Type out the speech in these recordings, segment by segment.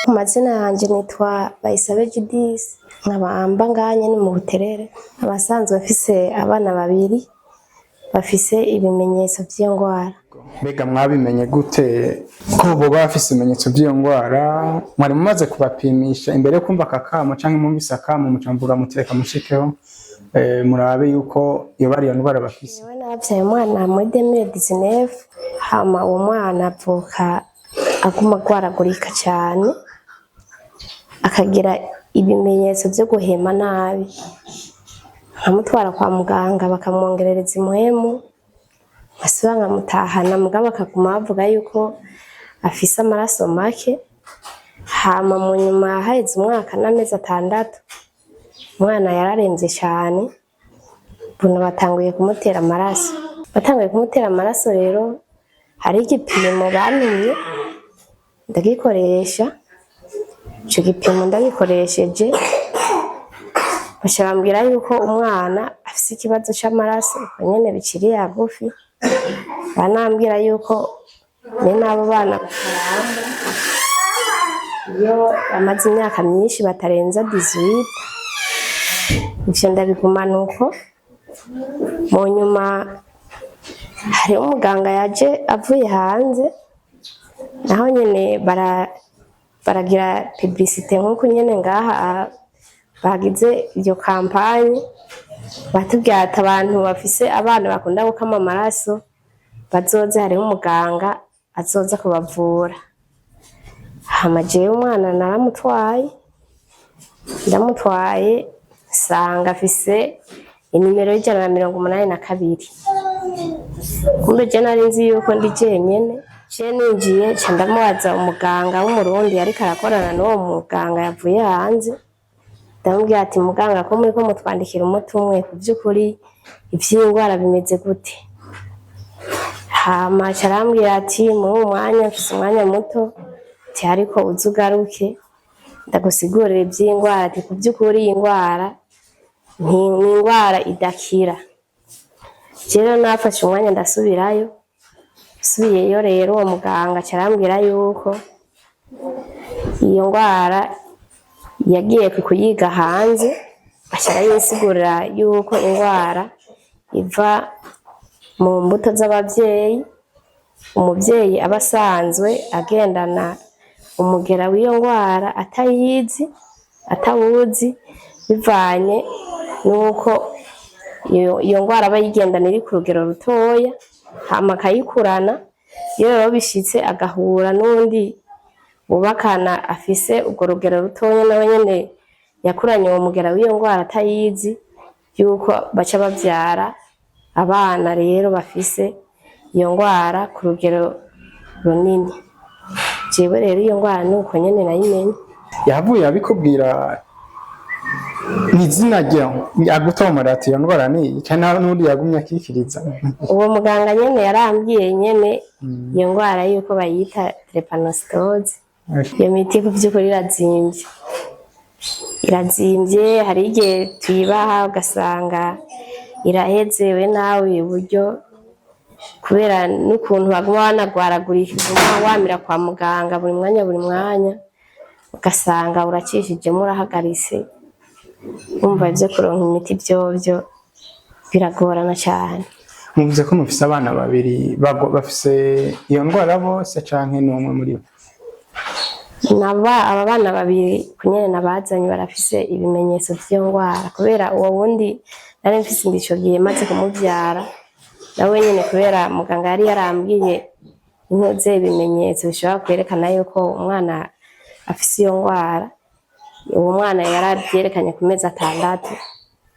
Ku mazina yanjye nitwa Bayisabe Judith, nkaba mba ngaha nyene mu Buterere. Abasanzwe bafise abana babiri bafise ibimenyetso vy'iyo ngwara. Mbega mwabimenye gute ko boba bafise ibimenyetso by'iyo ndwara? Mwari mumaze kubapimisha imbere yo kumva aka kamo, canke mwumvise akamo muca muvuga muti reka mushikeho, murabe yuko yoba ari iyo ndwara bafise? Jewe navyaye umwana muri 2019, hama uwo mwana avuka aguma agwaragurika cane, akagira ibimenyetso vyo guhema nabi. Nkamutwara kwa muganga bakamwongerereza impwemu, nkasubira nkamutahana, mugabo bakaguma bavuga yuko afise amaraso make. Hama mu nyuma haheze umwaka n'amezi 6, umwana yararemvye cane, mbona batanguye kumutera amaraso. Batanguye kumutera amaraso rero, hari igipimo bantumye ndagikoresha. Ico gipimo ndagikoresheje, baca bambwira yuko umwana afise ikibazo c'amaraso, uko nyene biciriye hagufi. Banambwira yuko bene abo bana bataramba iyo bamaze imyaka myinshi batarenza 18. Ivyo ndabigumana uko. Mu nyuma hariho umuganga yaje avuye hanze, naho nyene baragira publicité nk'uko nyene ngaha bagize iyo campagne, batubwira ati abantu bafise abana bakunda gukama amaraso bazoze, hariho umuganga azoza kubavura. Hama jewe umwana naramutwaye, ndamutwaye nsanga afise inimero y'182. Kumbe je nari nzi yuko ndi jenyene. Je ninjiye nca ndamubaza umuganga w'Umurundi yariko arakorana n'uwo muganga yavuye hanze, ndamubwira ati: "Muganga, ko muriko mutwandikira umuti umwe, ku vy'ukuri ivy'indwara bimeze gute?" Hama aca arambwira ati: "Muri uwu mwanya mfise umwanya muto," ati, "ariko uze ugaruke ndagusigurira ivy'indwara." Ati: "Ku vy'ukuri iyi ndwara ni indwara idakira." Je rero nafashe umwanya ndasubirayo. Nsubiyeyo rero, uwo muganga aca arambwira yuko iyo ndwara yagiye kuyiga hanze, aca arayinsigurira yuko indwara iva mu mbuto z'abavyeyi. Umuvyeyi aba asanzwe agendana umugera w'iyo ndwara atayizi, atawuzi, bivanye nuko iyo ndwara aba ayigendana iri ku rugero rutoya, hama akayikurana. Iyo rero bishitse agahura n'uwundi bubakana afise urwo rugero rutoya, nawe nyene yakuranye uwo mugera w'iyo ndwara atayizi, yuko baca bavyara abana rero bafise iyo ndwara ku rugero runini. Jewe rero iyo ndwara nuko nyene nayimenye. Yahavuye abikubwira mw'izina ryo agutomora ati iyo ndwara ni iyi, canke n'undi yagumye akikiriza? Uwo muganga nyene yarambwiye nyene iyo ndwara yuko bayita drépanocytose. Iyo miti ku vy'ukuri irazimvye, irazimvye. Hari igihe tuyibaha ugasanga iraheze, we nawe uburyo, kubera n'ukuntu baguma banagwaragurika, uguma wamira kwa muganga buri mwanya buri mwanya, ugasanga uracishijemo urahagaritse. Wumva ivyo kuronka imiti vyovyo biragorana cane. Muvuze ko mufise abana babiri bafise iyo ndwara bose, canke n'umwe muri bo? Naba aba bana babiri kunyene nabazanye barafise ibimenyetso vy'iyo ndwara, kubera uwo wundi nari mfise inda ico gihe maze kumuvyara, nawe nyene kubera muganga yari yarambwiye intuze ibimenyetso bishobora kwerekana yuko umwana afise iyo ndwara, uwo mwana yaravyerekanye ku mezi 6.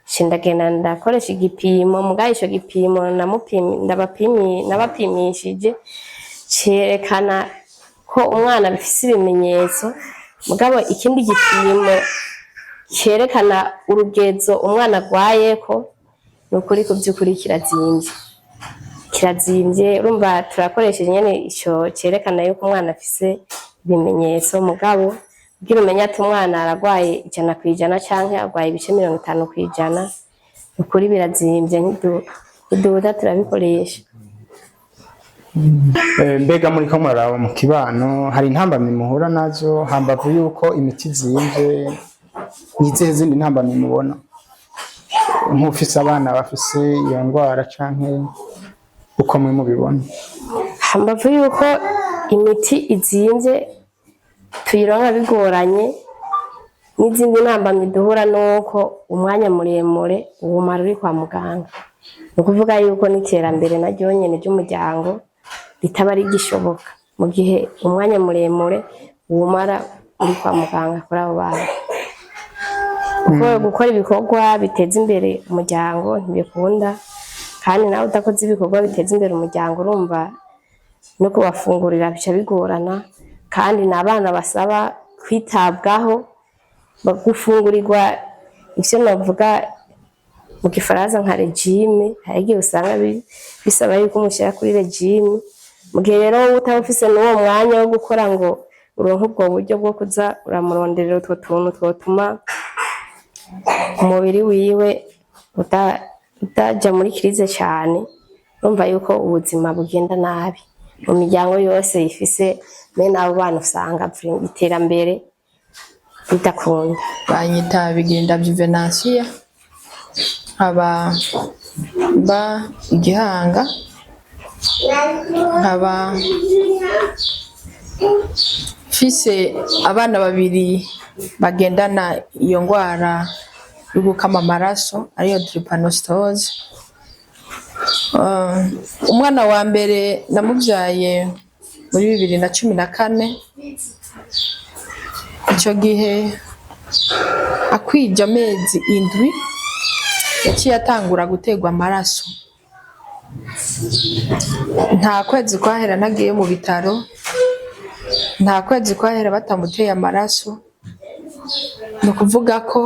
Nca ndagenda ndakoresha igipimo, mugabo ico gipimo nabapimishije cerekana ko umwana bifise ibimenyetso, mugabo ikindi gipimo cerekana urugezo umwana agwayeko, ni ukuri ku vy'ukuri kirazimvye, kirazimvye. Urumva turakoresheje nyene ico cerekana yuko umwana afise ibimenyetso, mugabo kugira umenye ati umwana aragwaye 100% canke agwaye ibice 50%, ni ukuri birazimvye, ntiduhuta turabikoresha. Mbega muriko muraraba mu kibano, hari intambamyi muhura nazo hambavu yuko imiti izimvye? Ni izihe zindi ntambamyi mubona nk'ufise abana bafise iyo ndwara, canke uko mwe mubibona? Hambavu yuko imiti izimvye, tuyironka bigoranye, n'izindi ntambamyi duhura nuko umwanya muremure uwumara uri kwa muganga. Ni ukuvuga yuko n'iterambere naryo nyene ry'umuryango ritaba rigishoboka mu gihe umwanya muremure uwumara uri kwa muganga kuri abo bana, kuko gukora ibikorwa biteza imbere umuryango ntibikunda. Kandi nawe udakoze ibikorwa biteza imbere umuryango, urumva no kubafungurira bica bigorana. Kandi ni abana basaba kwitabwaho, gufungurirwa ivyo navuga mu gifaransa nka régime. Hari igihe usanga bisaba yuko umushyira kuri régime. Mu gihe rero wowe utaba ufise n'uwo mwanya wo gukora ngo uronke ubwo buryo bwo kuza uramuronderera utwo tuntu twotuma umubiri wiwe utaja muri crise cyane, urumva yuko ubuzima bugenda nabi. Mu miryango yose ifise bene abo bana, usanga iterambere ridakunda. Banyita Bigenda Juvenansia, nkaba mba Igihanga, nkaba mfise abana babiri bagendana iyo ndwara yo gukama amaraso, ariyo drépanocytose. Umwana wa mbere namubyaye muri 2014. Ico gihe akwije amezi 7 yaciye atangura guterwa amaraso. Nta kwezi kwahera ntagiye mu bitaro, nta kwezi kwahera batamuteye amaraso. Ni ukuvuga ko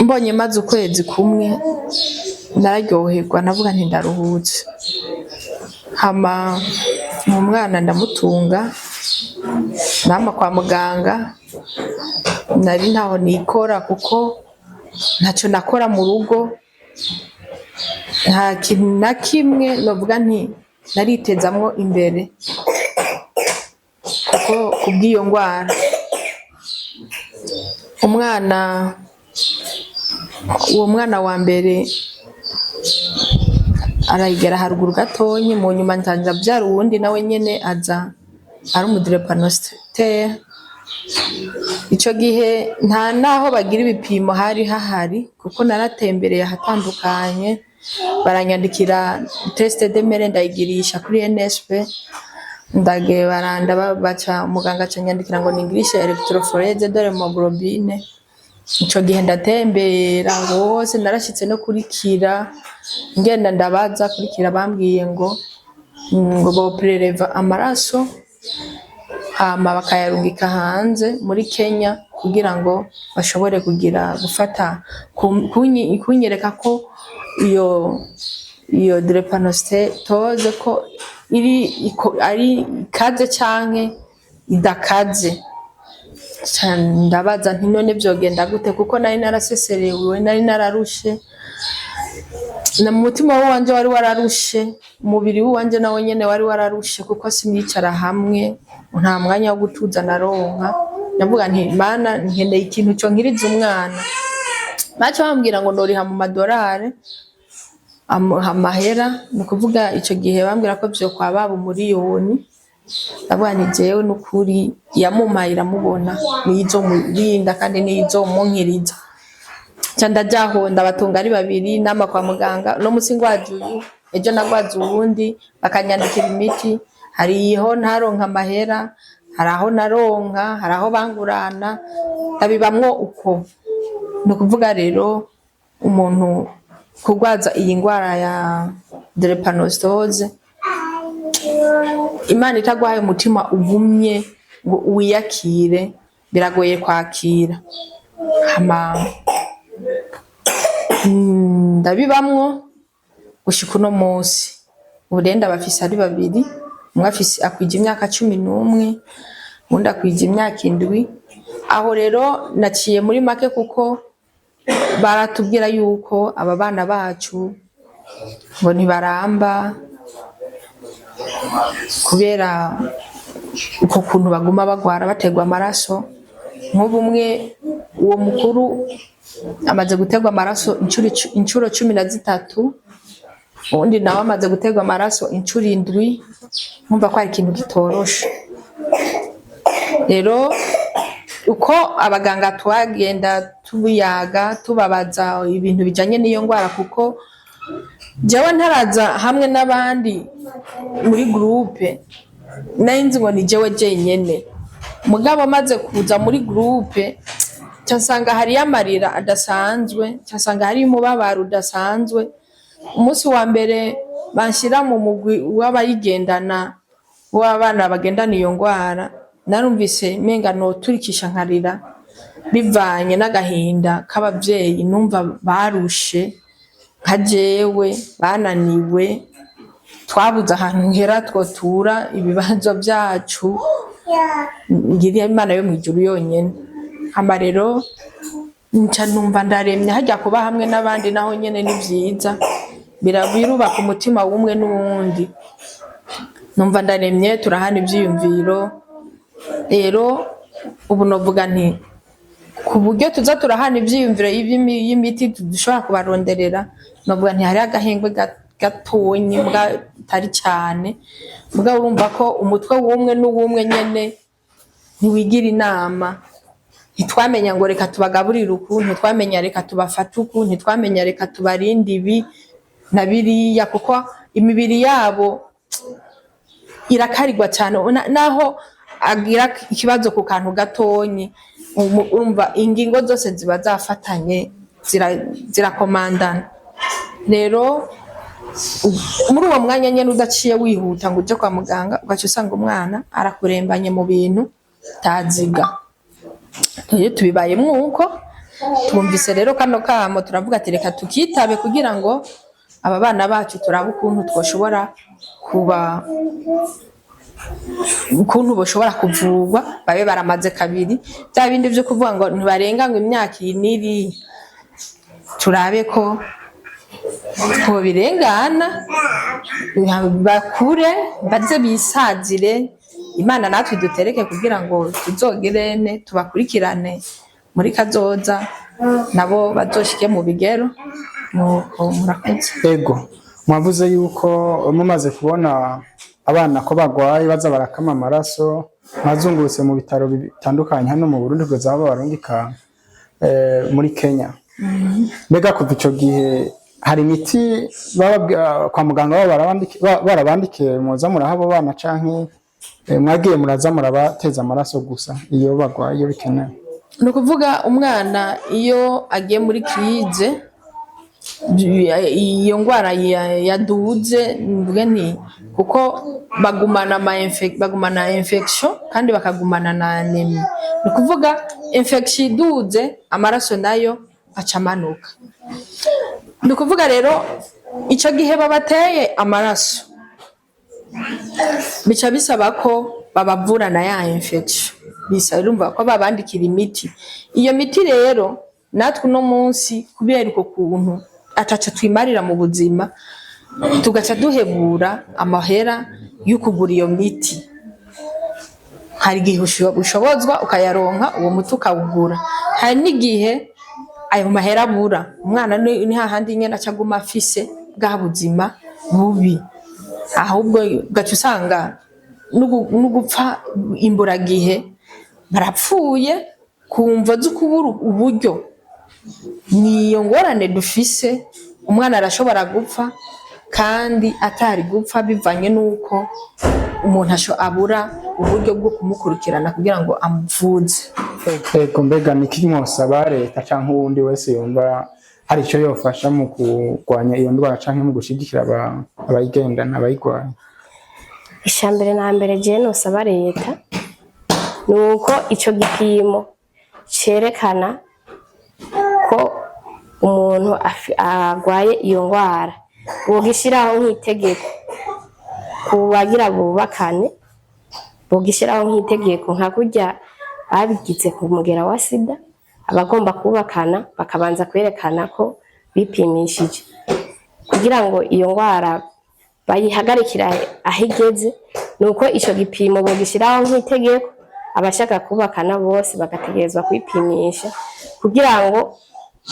mbonye maze ukwezi kumwe nararyoherwa, navuga nti ndaruhutse. Hama uwo mwana ndamutunga, nama kwa muganga. Nari ntaho nikora kuko ntacyo nakora mu rugo, nta kintu na kimwe novuga nti naritezamwo imbere, kuko kubw'iyo ndwara. Umwana, uwo mwana wa mbere arayigera haruguru gatonyi, mu nyuma ntangira abyara uwundi, nawe nyene aza ari umu drépanocytaire. Ico gihe nta naho bagira ibipimo hari hahari, kuko naratembereye ahatandukanye, baranyandikira test de Melle, ndayigirisha kuri NSP, ndage baranda baca muganga aca anyandikira ngo ningirishe électrophorèse de l'hémoglobine. Ico gihe ndatembera hose, narashitse no kuri Kira, ngenda ndabaza kuri Kira, bambwiye ngo bopreleva amaraso hama bakayarungika hanze muri Kenya kugira ngo bashobore kugira gufata kunyereka ko iyo drépanocytose ko iri ari ikaze canke idakaze. Ca ndabaza nti none vyogenda gute? Kuko nari naraseserewe, nari nararushe, na mu mutima wanje wari wararushe, umubiri wanje nawo nyene wari wararushe, kuko sinicara hamwe, nta mwanya wo gutuza naronka. Ndavuga nti Mana, nkeneye ikintu co nkiriza umwana. Baca bambwira ngo ndoriha mu madorari amahera, ni ukuvuga ico gihe bambwira ko vyo kwa baba umuriyoni. Ndavuga nti jewe nukuri iyamumpaye iramubona, niyo izomurinda kandi niyo izomunkiriza. Nca ndajaho, ndabatunga ari babiri, nama kwa muganga. Uno musi ngwaje uyu, ejo nagwaze uwundi, bakanyandikira imiti. Hariho ntaronka amahera, hari aho naronka, hari aho bangurana, ndabibamwo uko. Ni ukuvuga rero umuntu kurwaza iyi ndwara ya drépanocytose, Imana itaguhaye umutima ugumye ngo wiyakire, biragoye kwakira. Hama ndabibamwo gushika uno munsi. Ubu rero ndabafise ari babiri: umwe afise akwije imyaka 11, uwundi akwije imyaka 7. Aho rero naciye muri make, kuko baratubwira yuko aba bana bacu ngo ntibaramba. Kubera uko kuntu baguma bagwara baterwa amaraso. Nk'ubu umwe, uwo mukuru, amaze guterwa amaraso incuro 13, uwundi nawe amaze guterwa amaraso incuro 7. Nkumva ko ari ikintu kitoroshe. Rero uko abaganga twagenda tubiyaga, tubabaza ibintu bijanye n'iyo ndwara, kuko jewe ntaraza hamwe n'abandi muri groupe nari nzi ngo ni jewe jenyene. Mugabo maze kuza muri groupe, nca nsanga hariyo amarira adasanzwe, nca nsanga hariyo umubabaro udasanzwe. Umunsi wa mbere banshira mu mugwi w'abayigendana, w'abana bagendana iyo ngwara, narumvise menga noturikisha nkarira, bivanye n'agahinda k'abavyeyi. Numva barushe nka jewe, bananiwe, twabuze ahantu hera twotura ibibazo vyacu, ngiriye Imana yo mw'ijuru yonyene. Hama rero nca numva ndaremye. Harya kuba hamwe n'abandi naho nyene ni vyiza, birubaka umutima w'umwe n'uwundi. Numva ndaremye, turahana ivyiyumviro. Rero ubu novuga nti ku buryo tuza turahana ivyiyumviro y'imiti dushobora kubaronderera, novuga nti hariho agahengwe gatonyi, mbwa atari cane. Mbwa urumva ko umutwe w'umwe n'uwumwe nyene ntiwigira inama. Ntitwamenya ngo reka tubagaburire uku, ntitwamenya reka tubafate uku, ntitwamenya reka tubarinde ibi na biriya, kuko imibiri yabo irakarirwa cyane. Naho agira ikibazo ku kantu gatonyi, urumva ingingo zose ziba zafatanye, zirakomandana. Rero muri uwo mwanya nyene udaciye wihuta ngo uje kwa muganga, ugaca usanga umwana arakurembanye mu bintu taziga. Rero tubibayemwo uko twumvise. Rero kano kamo turavuga ati reka tukitabe, kugira ngo aba bana bacu turabe ukuntu twoshobora kuba, ukuntu boshobora kuvurwa babe baramaze kabiri. Bya bindi vyo kuvuga ngo ntibarenga ngo imyaka iyi n'iriya, turabe ko twobirengana, bakure baze bisazire. Imana natwe dutereke kugira ngo tuzogirene tubakurikirane muri kazoza, nabo bazoshike mu bigero. Nuko murakoze. Ego, mwavuze yuko mumaze kubona abana ko bagwaye, baza barakama amaraso, mwazungurutse mu bitaro bitandukanye hano mu Burundi kugeza aho babarungika muri Kenya. Mbega kuva ico gihe hari imiti kwa muganga baba barabandikiye muza muraha abo bana, canke mwagiye muraza murabateza amaraso gusa iyo bagwaye, iyo bikenewe? Ni ukuvuga umwana iyo agiye muri crise, iyo ndwara yaduze, mvuge nti kuko bagumana infection kandi bakagumana na anémie. Ni ukuvuga infection iduze, amaraso nayo aca amanuka. Ni ukuvuga rero ico gihe babateye amaraso, bica bisaba ko babavura na ya infection. Bisa urumva ko babandikira imiti. Iyo miti rero natwe uno munsi, kubera uko kuntu ataco twimarira mu buzima, tugaca duhebura amahera yo kugura iyo miti. Hari igihe ushobozwa ukayaronka, uwo muti ukawugura. Hari n'igihe ayo mahera abura. Umwana ni hahandi nyene aca aguma afise bwa buzima bubi, ahubwo ugaca usanga n'ugupfa imburagihe, barapfuye ku mvo zo kubura uburyo. Niyo ngorane dufise. Umwana arashobora gupfa kandi atari gupfa, bivanye n'uko umuntu abura uburyo bwo kumukurikirana kugira ngo amuvuze. Ego, mbega niki mwosaba leta canke uwundi wese yumva hari ico yofasha mu kurwanya iyo ndwara canke mu gushigikira abayigendana, abayirwaye? Icya mbere na mbere jewe nosaba leta ni uko ico gipimo cerekana ko umuntu agwaye iyo ngwara bogishiraho nk'itegeko ku bagira bubakane, bogishiraho nk'itegeko nka kurya babigize ku mugera wa sida, abagomba kubakana bakabanza kwerekana ko bipimishije kugira ngo iyo ngwara. Bayihagarikira aho igeze. Ni uko ico gipimo bogishyiraho nk'itegeko, abashaka kubakana bose bagategerezwa kwipimisha kugira ngo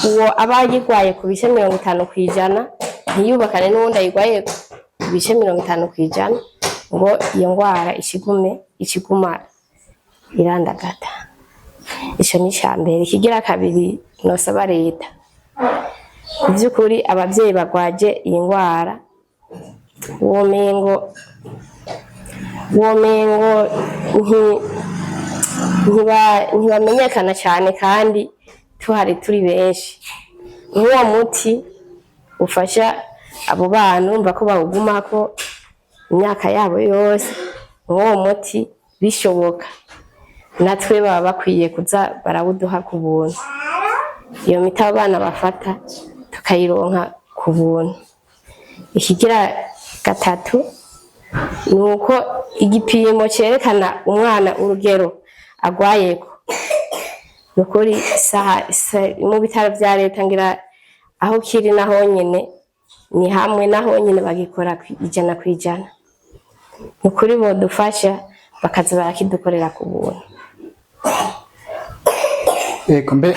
uwo aba yigwaye ku bice 50% ntiyubakane n'uwundi ayigwaye ku bice 50%, ngo iyo ngwara ikiguma irandagata. Ico ni ica mbere. Ikigira kabiri, nosaba leta, ku vy'ukuri abavyeyi bagwaje iyi ngwara womengo ntibamenyekana cyane kandi tuhari turi benshi. Nk'uwo muti ufasha abo bana, urumva ko bawugumako imyaka yabo yose. Nk'uwo muti bishoboka natwe baba bakwiye kuza barawuduha ku buntu, iyo miti abo bana bafata tukayironka ku buntu. Ikigira gatatu ni uko igipimo cyerekana umwana urugero agwayeko, ni ukuri mu bitaro vya leta ngira aho kiri naho nyene ni hamwe, naho nyene bagikora 100%. Ni ukuri bodufasha bakaza barakidukorera ku buntu. Yego, mbe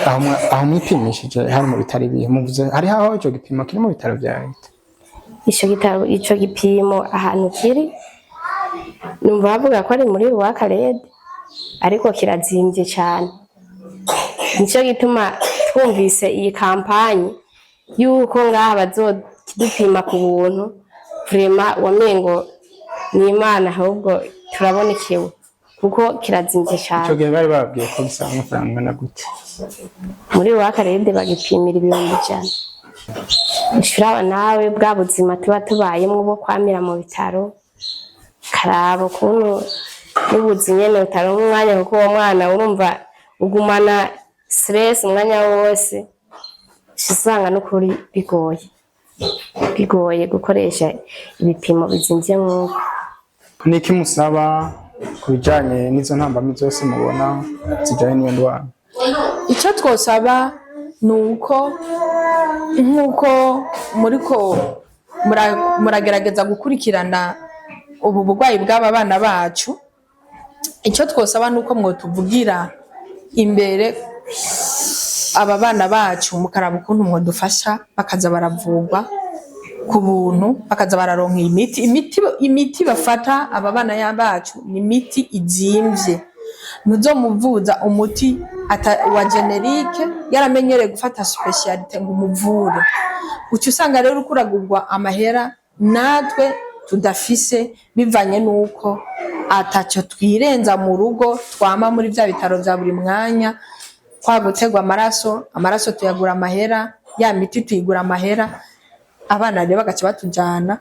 aho mwipimishije hari mu bitaro ibihe? Muvuze hariho aho ico gipimo kiri mu bitaro vya leta? Ico gitaro, ico gipimo ahantu kiri numva bavuga ko ari muri Rwakarede, ariko kirazimvye cane. Nico gituma twumvise iyi campagne yuko ngaha bazokidupima ku buntu, vraiment wamengo ni Imana, ahubwo turabonekewe kuko kirazimvye Ico cane. gihe bari bababwiye ko bisaba amafaranga angana gute? Muri Rwakarede bagipimira 100,000. Ushuraba nawe bwa buzima tuba tubayemwo bwo kwamira mu bitaro, karaba ukuntu n'ubuzi nyene utaronka umwanya, kuko uwo mwana urumva ugumana stress umwanya wose. Uca usanga n'ukuri bigoye, bigoye gukoresha ibipimo bizimvye nk'uko. Niki musaba ku bijanye n'izo ntambamyi zose mubona zijanye n'iyo ndwara? Icyo twosaba ni uko nk'uko muriko muragerageza gukurikirana ubu burwayi bw'aba bana bacu, icyo twosaba ni uko mwotuvugira imbere aba bana bacu, mukaraba ukuntu mwadufasha bakaza baravurwa ku buntu, bakaza bararonka imiti. Imiti bafata aba bana bacu ni imiti izimvye. Ntuzomuvuza umuti wa générique yaramenyereye gufata spécialité ngo umuvure. Uca usanga rero uriko uragurwa amahera natwe tudafise, bivanye n'uko ataco twirenza mu rugo, twama muri vya bitaro vya buri mwanya, kwa gutegwa amaraso. Amaraso tuyagura amahera, ya miti tuyigura amahera, abana rero bagaca batujana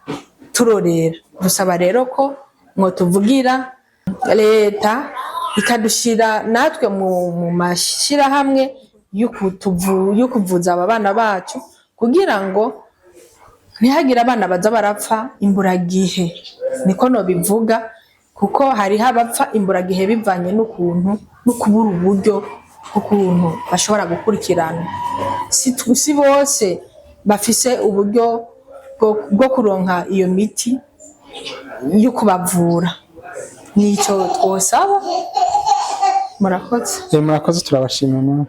turorera. Dusaba rero ko mwotuvugira leta ikadushira natwe mu mashirahamwe yo kuvuza aba bana bacu, kugira ngo ntihagire abana baza barapfa imburagihe. Niko nobivuga, kuko hariho abapfa imburagihe bivanye n'ukuntu no kubura uburyo bw'ukuntu bashobora gukurikirana. Si bose bafise uburyo bwo kuronka iyo miti yo kubavura. Nico twosaba. Murakoze. Murakoze, turabashimiye namwe.